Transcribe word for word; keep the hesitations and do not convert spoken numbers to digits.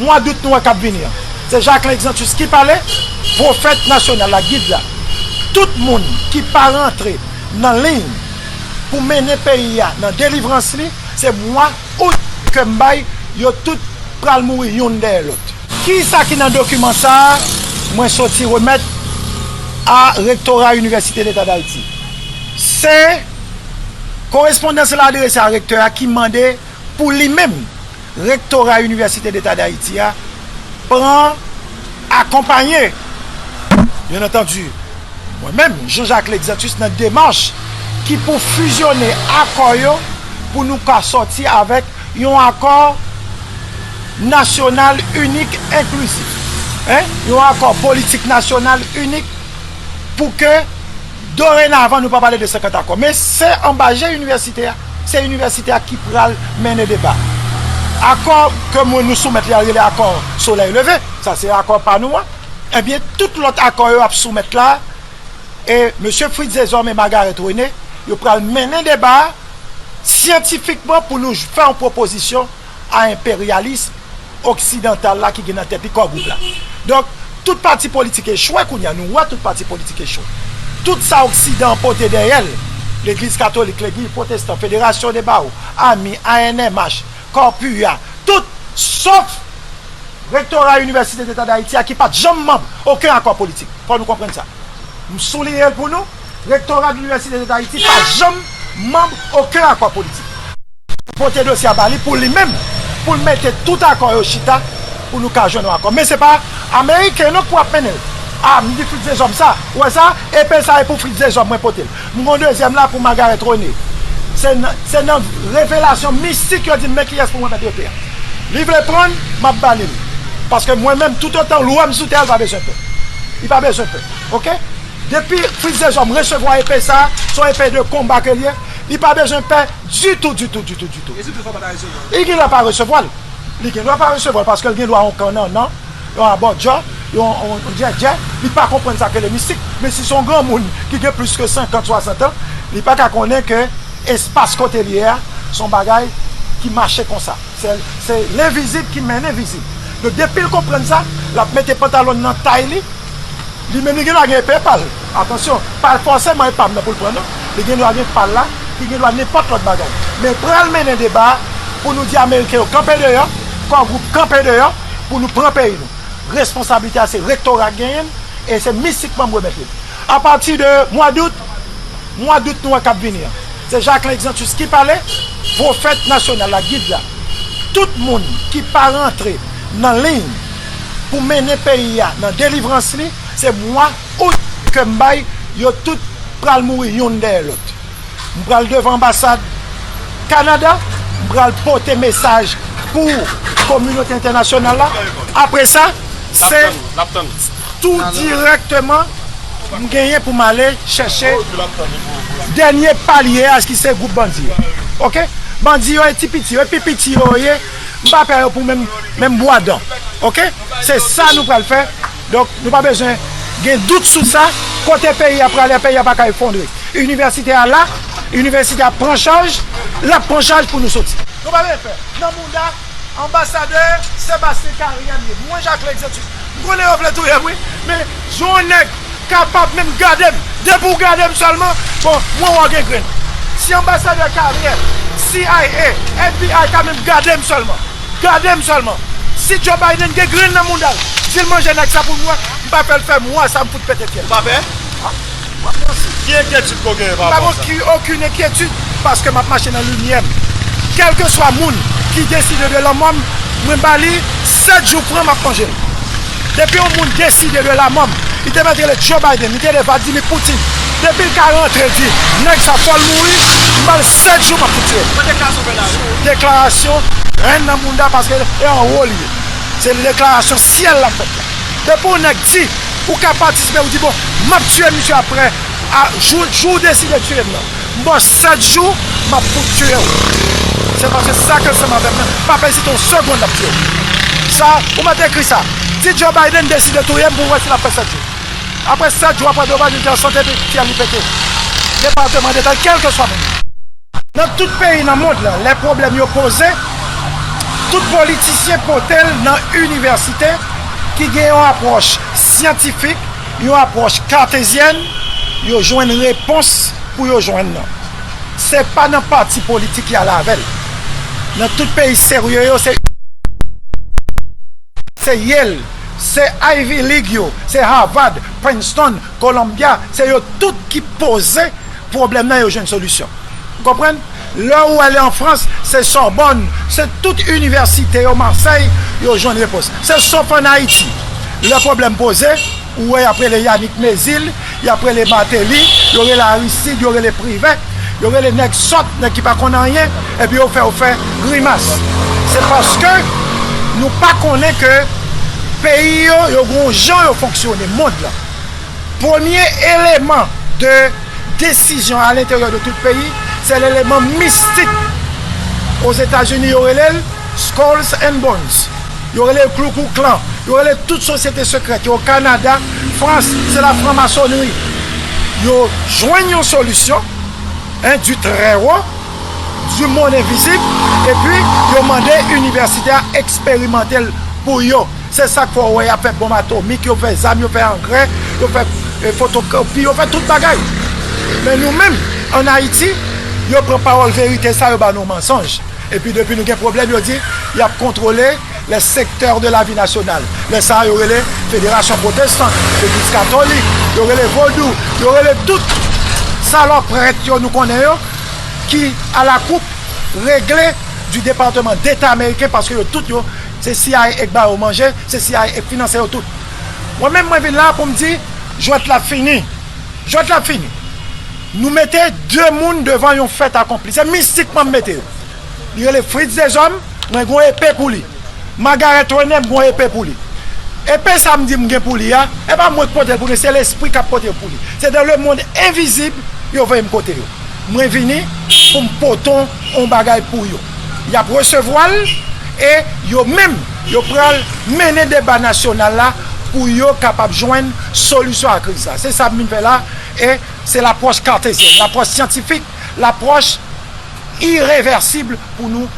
Mwa dout nou wè k ap vini an. Se Jacquelin Exantus ki pale, pwofèt nasyonal la, gid la. Tout moun ki pa rantre nan liy pou mennen peyi a nan delivrans li, se mwa out ke m bay, yo tout pral mouri youn dèyè lòt. Kisa ki nan dokiman sa a mwen soti remèt a Rektora Inivèsite Leta d Ayiti? Se korespondans la adrese a rektè a ki mande pou li menm, Rektora Inivèsite Leta d Ayiti a pran, akonpaye, byen antandi, mwen menm, Jean Jacques Lexantus, nan demach ki pou fizyone akò yo pou nou ka sòti avèk yon akò nasyonal inik enklizif. Hein? Yon akò politik nasyonal inik pou ke dorenavan nou pa pale de senkant akò. Men se anba je inivèsite a. Se inivèsite a ki pral mennen deba. Akò ke mwen nou soumèt li a rele akò Solèy Leve. Sa se akò pa nou an. Ebyen, tout lòt akò yo ap soumèt la, e mesye Fritz Désorme e Margareth René, yo pral mennen deba a syantifikman pou nou fè yon pwopozisyon a enperyalis oksidantal la ki gen nan tèt li kò gwoup la. Donk, tout pati politik echwe kounye a, nou wè tout pati politik echwe. Tout sa Oksidan an pote dèyè l, Legliz Katolik, Legliz Pwotestan, Federasyon de Bawo, ami, A N M H, Kòpia, tout, sof Rektora Inivèsite Deta d Ayiti a ki pa t janm manm okenn akò politik. Fò nou konprann sa. M souliye l pou nou, Rektora Inivèsite Deta d Ayiti pa janm manm okenn akò politik. Pote dosye a ba li pou li menm, pou l mete tout akò yo chita, pou nou ka jwenn yon akò. Men se pa Ameriken non k pou ap mennen l. A, m di Fritz Désorme sa, ou wè sa, epe sa e pou Fritz Désorme mwen pote l. M gon dezyèm la pou Margareth René. Se nan, se nan revelasyon mistik yo di m men kiyès pou mwen mete epe a. Li vle pran l, m ap ba li l. Paske mwen menm, toutotan l wè m sou tè a, l pa bezwen pè. Li pa bezwen pè. Oke? Depi Fritz Désorme resevwa epe sa, se yon epe de konba ke l ye, li pa bezwen pè ditou, ditou, ditou, ditou. E si toutfwa pa ta resevwa l? Li gen dwa pa resevwa l. Li gen dwa pa resevwa l paske l gen dwa yon kannannan, yon abòdjò, yon, yon djèdjè. Li pa konprann sa k rele mistik. Men si se yon granmoun ki gen plis ke senkant, swasant an, li pa ka konnen ke espas kote l ye a, se yon bagay ki mache konsa. Se, se lenvizib ki mennen vizib. Donk, depi l konprann sa, l ap mete pantalon l nan tay li, li menm li gen dwa gen epe pa l. Atansyon, pa fòseman e pa m nan pou l pran non. Li gen dwa gen pa l la, li gen dwa nenpòt lòt bagay. Men pral mennen deba a pou nou di Ameriken yo kanpe deyò, kò gwoup kanpe deyò, pou nou pran peyi nou. Responsablite a se rektora k genyen l, e se mistikman m remèt li l. Apati de mwa dout, mwa dout nou wè k ap vini an. Se Jacquelin Exantus ki pale, pwofèt nasyonal la, gid la. Tout moun ki pa rantre nan liy pou mennen peyi a nan delivrans li, se mwa out ke m bay, yo tout pral mouri youn dèyè lòt. M pral devan anbasad Kanada, m pral pote mesaj pou kominote entènasyonal la. Apre sa, se tou dirèkteman, m genyen pou m ale chèche dènye palye a, ki se gwoup bandi yo. Oke? Bandi yo e ti piti yo, e pi piti yo ye, m pa pè yo pou menm, menm bwa dan. Oke? Se sa nou pral fè. Donk, nou pa bezwen gen dout sou sa. Kote peyi a prale, peyi a pa ka efondre. Inivèsite a la, inivèsite a pran chaj, l ap pran chaj pou nou soti. Nou pa bezwen pè. Nan mouda, anbasadè Sébastien Carrière m ye. Mwen, Jacques Lexantus. M konnen yo vle touye m, wi. Men, jan yon nèg kapab menm gade m, depi w gade m sèlman, bon, mwen wè w gen grenn. Si anbasadè Carrière, C I A, F B I ka menm gade m sèlman, gade m sèlman. Si Joe Biden gen grenn nan mouda l, di l manje nèg sa pou mwen, m pa fè l fè mwa sa m fout pete fyèl. Ou pa pè? Ki enkyetid ke w genyen pa rapò a sa? M pa gen okenn enkyetid, paske m ap mache nan limyè m. Kèlkeswa moun ki deside de lanmò m, mwen ba li sèt jou fran, m ap manje l. Depi yon moun deside de lanmò m, li te mèt rele Joe Biden, li te rele Vladimir Putin. Depi l ka rantre di nèg sa fò l mouri, m ba l sèt jou, m ap fout tiye l. Deklarasyon, rèn nan mouda, paske e anwo l ye. Se deklarasyon syèl l ap fèt la. Depi yon nèg di ou ka patisipe, ou di, bon, m ap tiye misye apre, a, jou, jou w deside tiye m nan. M ba w sèt jou, m ap fout tiye w. Se paske sa ke l sanm avè m nan, m p ap ezite yon segonn, l ap tiye w. Sa, ou mèt ekri sa. Di Joe Biden deside touye m pou w wè si l ap fè sèt jou. Apre sèt jou, apre Joe Biden di an sante, epi fyèl li pete. Depatman Deta, kèlkeswa moun. Nan tout peyi nan mond lan, lè pwoblèm yo poze, Tout politisyen pote l nan inivèsite ki gen yon apwòch syantifik, yon apwòch katezyèn, yo jwenn repons pou yo jwenn nan. Se pa nan pati politik y al avè l. Nan tout peyi serye yo, se se Yale, se Ivy League yo, se Harvard, Princeton, Columbia, se yo tout ki poze pwoblèm nan, yo jwenn solisyon. Ou konprann? Lè ou ale an Frans, se Sorbonne, se tout inivèsite yo, Marseille, yo jwenn repons. Se sof ann Ayiti. Lè pwoblèm poze, ou wè y ap rele Yanick Mézil, y ap rele Martelly, yo rele Aristide, yo rele Privè, yo rele nèg sòt, nèg ki pa konn anyen, epi yo fè yo fè grimas. Se paske nou pa konnen ke peyi yo, yo gon jan yo fonksyone, mond lan. Premye eleman de desizyon a lenteryè de tout peyi, se eleman mistik. Ozetazini, yo rele l Skulls and Bones. Yo rele l Ku Klux Klan. Yo rele tout sosyete sekrèt yo. O Kanada, Frans, se la franmasonri. Yo jwenn yon solisyon, en, du très haut, du monde invisible, epi yo mande inivèsite a eksperimante l pou yo. Se sa k fè w wè y ap fè bonm atomik, yo fè zam, yo fè angrè, yo fè, eh, fotokopi, yo fè tout bagay. Men nou menm, ann Ayiti, yo pran pawòl verite sa, yo ba nou mansonj. Epi depi nou gen pwoblèm, yo di, y ap kontwole les secteurs de la vie nationale. Lè sa a, yo rele Federasyon Pwotestan, Legliz Katolik, yo rele Vodou, yo rele tout salòp prèt yo nou konnen yo, ki a la koup regle du Département d'État américain, paske yo tout yo, se C I A k ba yo manje, se C I A k finanse yo tout. Mwen menm, mwen vin la pou m di, jwèt la fini. Jwèt la fini. Nou mete de moun devan yon fèt akonpli. Se mistikman m mete yo. Li rele Fritz Deshommes, mwen gon epe pou li. Margaret Renè, m gon epe pou li. Epe sa m di m gen pou li a, e pa mwen k pote l pou li, se lespri k ap pote l pou li. Se dans le monde invisible yo voye m kote yo. Mwen vini pou m pote yon bagay pou yo. Y ap resevwa l, e yo menm, yo pral mennen deba nasyonal la pou yo kapab jwenn solisyon a kriz la. Se sa m vin fè la, e se lapwòch katezyèn, lapwòch syantifik, lapwòch irevèsib pou nou